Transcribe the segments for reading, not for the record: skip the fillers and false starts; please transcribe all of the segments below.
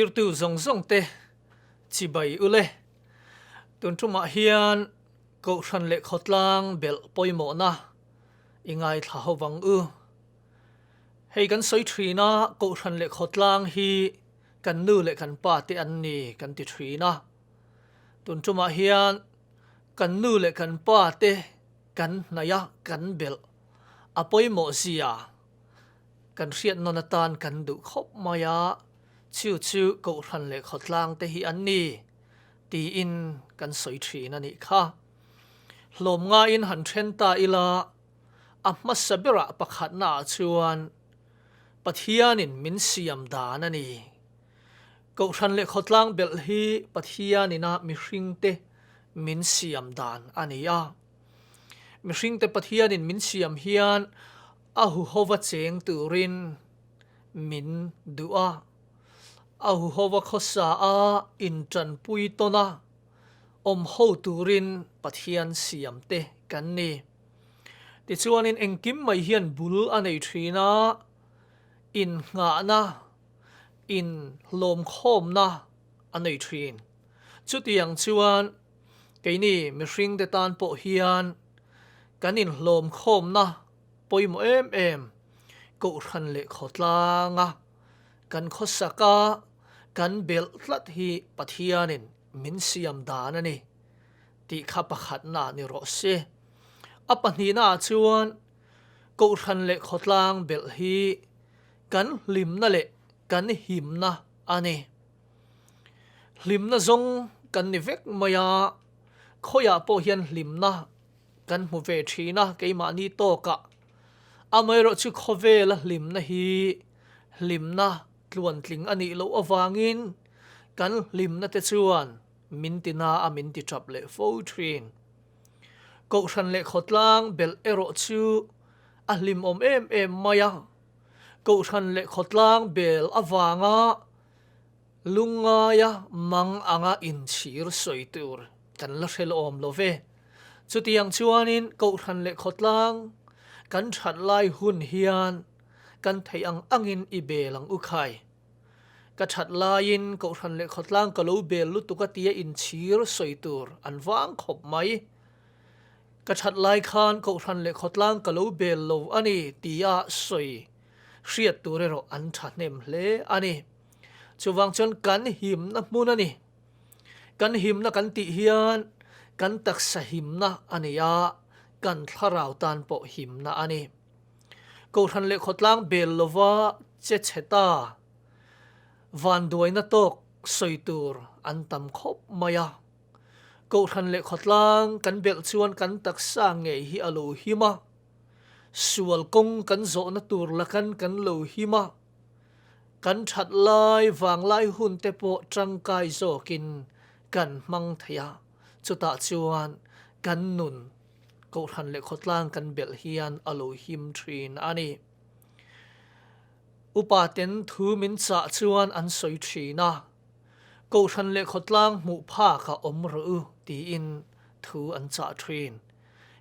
Thlirtu zawng zawng te chibai ule. Tun tumah hian Kohhran leh khawtlang belh pawimawhna i ngaithla ho vang u. Hei kan sawi thin a, Kohhran leh khawtlang hi kan nu leh kan pa te an ni kan ti thin a. Tun tumah hian kan nu leh kan pa te kan hnaih a, kan belh a pawimawh zia kan hriat nawn atan kan duh khawp mai a, chu chu Kohhran leh khawtlang te hi an ni tiin kan sawi thin a nih kha. Hlawm ngaiin han then ta ila, a hmasa berah pakhatnaah chuan Pathianin min siam dan a ni. Kohhran leh khawtlang belh hi Pathianina mihringte min siam dan a ni a. Mihringte Pathianin min siam hian a huhova cheng turin min duh a. A huhova khawsa a intanpui tawn a, awm ho turin Pathian siamte kan ni. Tichuanin engkim mai hian bul a nei thin a, innghahna, inhlawmkhawmna a nei thin. Chutiang chuan keini mihringte tan pawh hian kan inhlawmkhawmna pawimawh em em Kohhran leh khawtlanga kan khawsaka kan belh tlat hi Pathianin min siam dan a ni tih kha pakhatna ni rawh se. A pahnihnaah chuan Kohhran leh khawtlang belh hi kan hlimna leh kan himna a ni. Hlimna zawng kan ni vek mai a, khawiah pawh hian hlimna kan hmu ve thin a keimahni tawkah. Amaherawhchu khawvela hlimna hi hlimna tluantling a nih loh avangin kan hlimna te chuan min ti na a min ti tap leh fo thin. Kohhran leh khawtlang belh erawh chu a hlimawm em em mai a, Kohhran leh khawtlang bel avanga Lungngaia mang anga inchhir sawi tur kan la hrel awm lo ve. Chutiang chuanin Kohhran leh khawtlang kan that lai hun hian kan theih ang angin i bel ang u khai. Ka that laiin Kohhran leh khawtlang ka lo bel lutuk a tia inchhir sawi tur an vang khawp mai. Ka that lai khan Kohhran leh khawtlang ka lo bel lo a ni tia sawi hriat tur erawh an thahnem hle a ni. Chuvang chuan kan himna hmun a ni. Kan himna kan tih hian kan taksa himna a ni a, kan thlarau tan pawh himna a ni. Kohhran leh khawtlang bel lova che chhe ta, vanduaina tawk sawi tur an tam khawp mai a. Kohhran leh khawtlang kan belh chuan kan taksa ngei hi a lo him a, sual kawng kan zawhna tur lakan kan lo him a. Kan that lai vanglai hun te pawh tangkai zawkin kan hmang thei a, chutah chuan kan nun Kohhran leh khawtlang kan belh hian a lo him thin a ni. Upa ten thu min chah chuan an sawi thin a, Kohhran leh khawtlang hmuh phak a awm rawh u tiin thu an chah thin.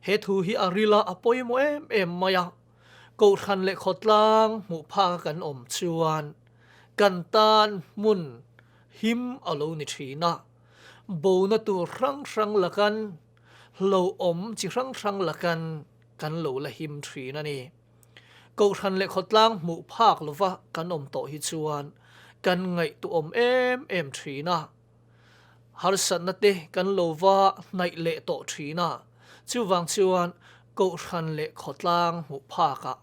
He thu hi a ril a, a pawimawh em em mai a. Kohhran leh khawtlang hmuh phak a kan awm chuan kan tan hmun him a lo ni thin a, bona tur hrang hrang lakan, hlauhawm chi hrang hrang lakan kan lo la him thin a ni. Kohhran leh khawtlang hmuh phak lova kan awm tawh hi chuan kan ngaihtuahawm em em thin a, harsatna te kan lo va hnaih leh tawh thin a, chuvang chuan Kohhran leh khawtlang hmuh phakah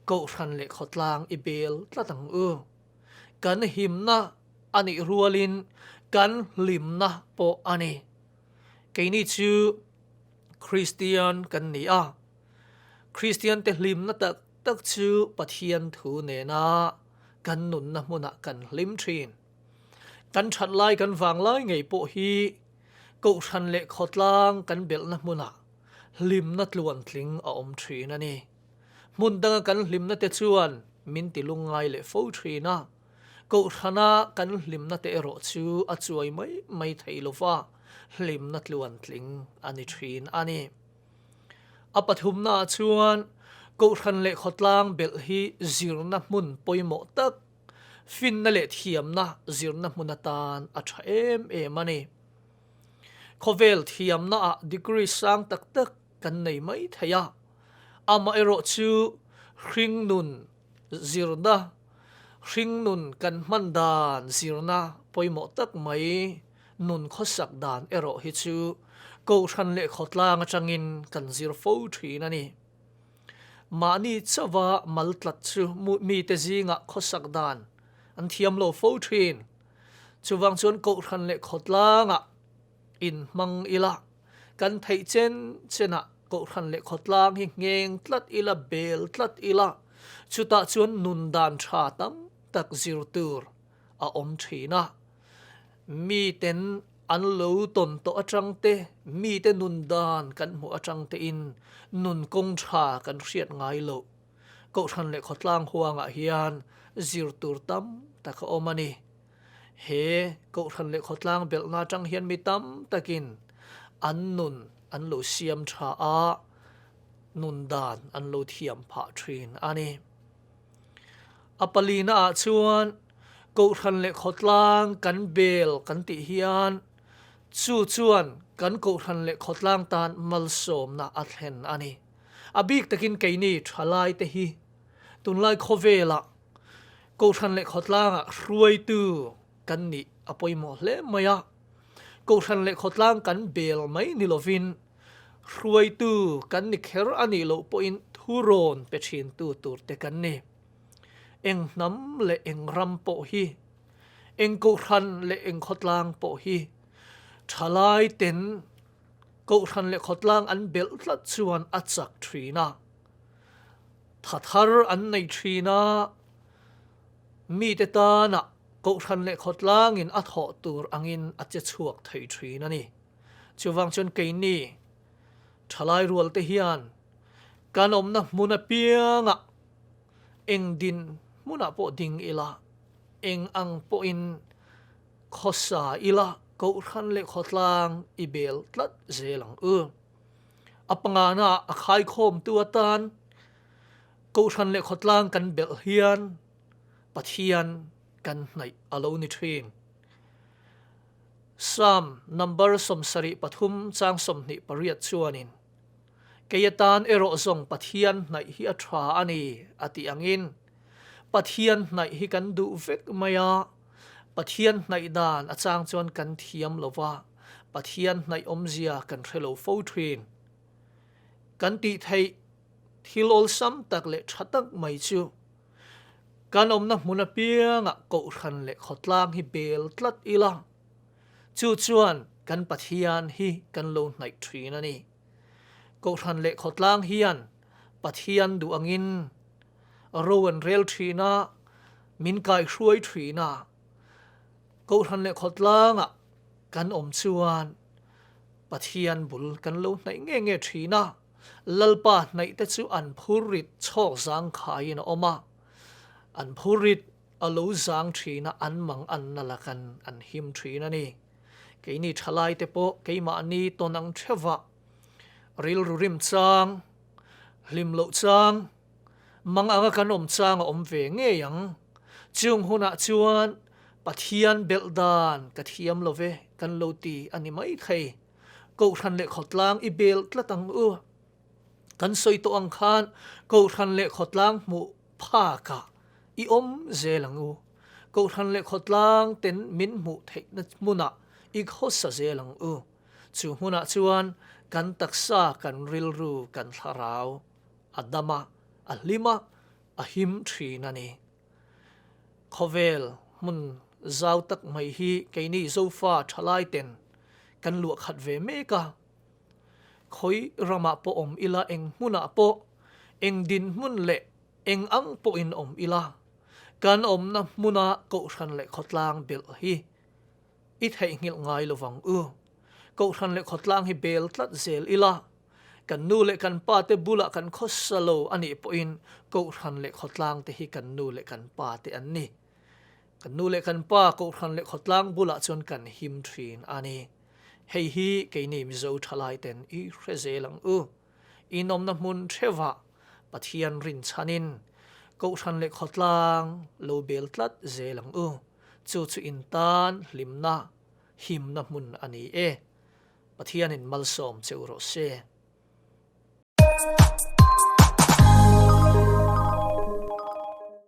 Kohhran leh khawtlang i bel tlat ang u. Kan himna a nih rualin kan hlimna pawh a ni. Keini chu Kristian kan ni a, Kristian te hlimna tak tak chu Pathian thu nena kan nunna hmunah kan hlim thin. Kan that lai kan vang lai ngei pawh hi Kohhran leh khawtlang kan belhna hmunah hlimna tluantling a awm thin a ni. Hmun danga kan hlimna te chuan min ti lungngai leh fo thin a, Kohhrana kan hlimna te erawh chu a chuai mai mai thei lova hlimna tluantling a ni thin a ni. A pathumnaah chuan Kohhran leh khawtlang belh hi zirna hmun pawimawh tak. Finna leh thiamna zirna hmun atan a tha em em a ni. Khawvel thiamnaah degree sang tak tak kan nei mai thei a, amaherawh chu hringnun zirna, hringnun kan hman dan zirna pawimawh tak mai nun khawsak dan erawh hi chu Kohhran leh khawtlang atangin kan zir fo thin a ni. Mahni chauha mal tlat chu mite zingah khawsak dan an thiam lo fo thin. Chuvang chuan Kohhran leh khawtlangah inhmang ila, kan theih chen chenah Kohhran leh khawtlang hi ngheng tlat ila, bel tlat ila, chutah chuan nun dan tha tam tak zir tur a awm thin a. Miten an lo tawn tawh atang te, mite nun dan kan hmuh atang tein nun kawng tha kan hriat ngai loh. Kohhran leh khawtlang huangah hian zir tur tam tak a awm a ni. He Kohhran leh khawtlang belhna atang hian mi tam takin an nun an lo siam tha a, nun dan an lo thiam phah thin a ni. A palina ah chuan Kohhran leh khawtlang kan bel kan tih hian chu chuan kan Kohhran leh khawtlang tan malsawmna a thlen a ni. A bik takin keini thalai te hi tunlai khawvelah Kohhran leh khawtlangah hruaitu kan nih a pawimawh hle mai a. Kohhran leh khawtlang kan bel mai ni lovin hruaitu kan ni kher a nih loh pawhin thurawn pe thintu tur te kan ni. Eng hnam leh eng ram pawh hi, eng kohhran leh eng khawtlang pawh hi thalai ten Kohhran leh khawtlang an belh tlat chuan a chak thin a, tha thar an nei thin a, mite tana Kohhran leh khawtlangin a thawh tur angin a che chhuak thei thin a ni. Chuvang chuan keini thalai rualte hian kan awmna hmun apiangah eng din hmunah pawh ding ila, eng ang pawhin Khawsa ila Kohhran leh khawtlang i bel tlat zel ang u. A pangana a khaikhawmtu atan Kohhran leh khawtlang kan belh hian Pathian kan hnaih a lo ni thin. Psalm number 73 chang 28 chuanin, Kei atan erawh zawng Pathian hnaih hi a tha a ni a tih angin Pathian hnaih hi kan duh vek mai a, Pathian hnaih dan a chang chuan kan thiam lo va, Pathian hnaih awmzia kan hre lo fo thin. Kan tih theih thil awlsam tak leh tha tak mai chu kan awmna hmun apiangah Kohhran leh khawtlang hi bel tlat ila, chu chuan kan Pathian hi kan lo hnaih thin a ni. Kohhran leh khawtlang hian Pathian duh angin ro an rel thin a, min kaihruai thin a. Kohhran leh khawtlangah kan awm chuan Pathian bul kan lo hnaih nge nge thin a, Lalpa hnaih te chu an phurrit chhawk zangkhaiin a awm a, an phurrit a lo zang thin a, an mang anna lakan an him thin a ni. Keini thalai te pawh keimahni tawn ang theuhah rilru rim chang, hlim loh chang, mang anga kan awm chang a awm ve ngei ang. Chung hunah chuan Pathian belh dan ka thiam lo ve kan lo ti a ni mai thei. Kohhran leh khawtlang i bel tlat ang u. Kan sawi tawh ang khan Kohhran leh khawtlang hmuh phakah i awm zel ang u. Kohhran leh khawtlang ten min hmuh theihna hmunah i khawsa zel ang u. Chu hmunah chuan kan taksa, kan rilru, kan thlarau a dam a, a hlim a, a him thin a ni. Khawvel hmun zau tak mai hi keini Zofa thalai ten kan luah khat ve mek a. Khawi ramah pawh awm ila, eng hmunah pawh, eng dinhmun leh eng ang pawhin awm ila, kan awmna hmuna Kohhran leh khawtlang belh hi I theihnghilh ngai lo vang u. Kohhran leh khawtlang hi bel tlat zel ila, kan nu leh kan pa te bulah kan khawsa lo a nih pawhin Kohhran leh khawtlang te hi kan nu leh kan pa te an ni. Kan nu leh kan pa Kohhran leh khawtlang bulah chuan kan him thin a ni. Hei hi keini Mizo thalai ten i hre zel ang u. Inawmna hmun theuhah Pathian rinchhanin. Kohhran leh khawtlang lo bel tlat zel ang u. Chu chu in tan hlimna, himna hmun a ni e. Pathianin malsawm che u rawh se.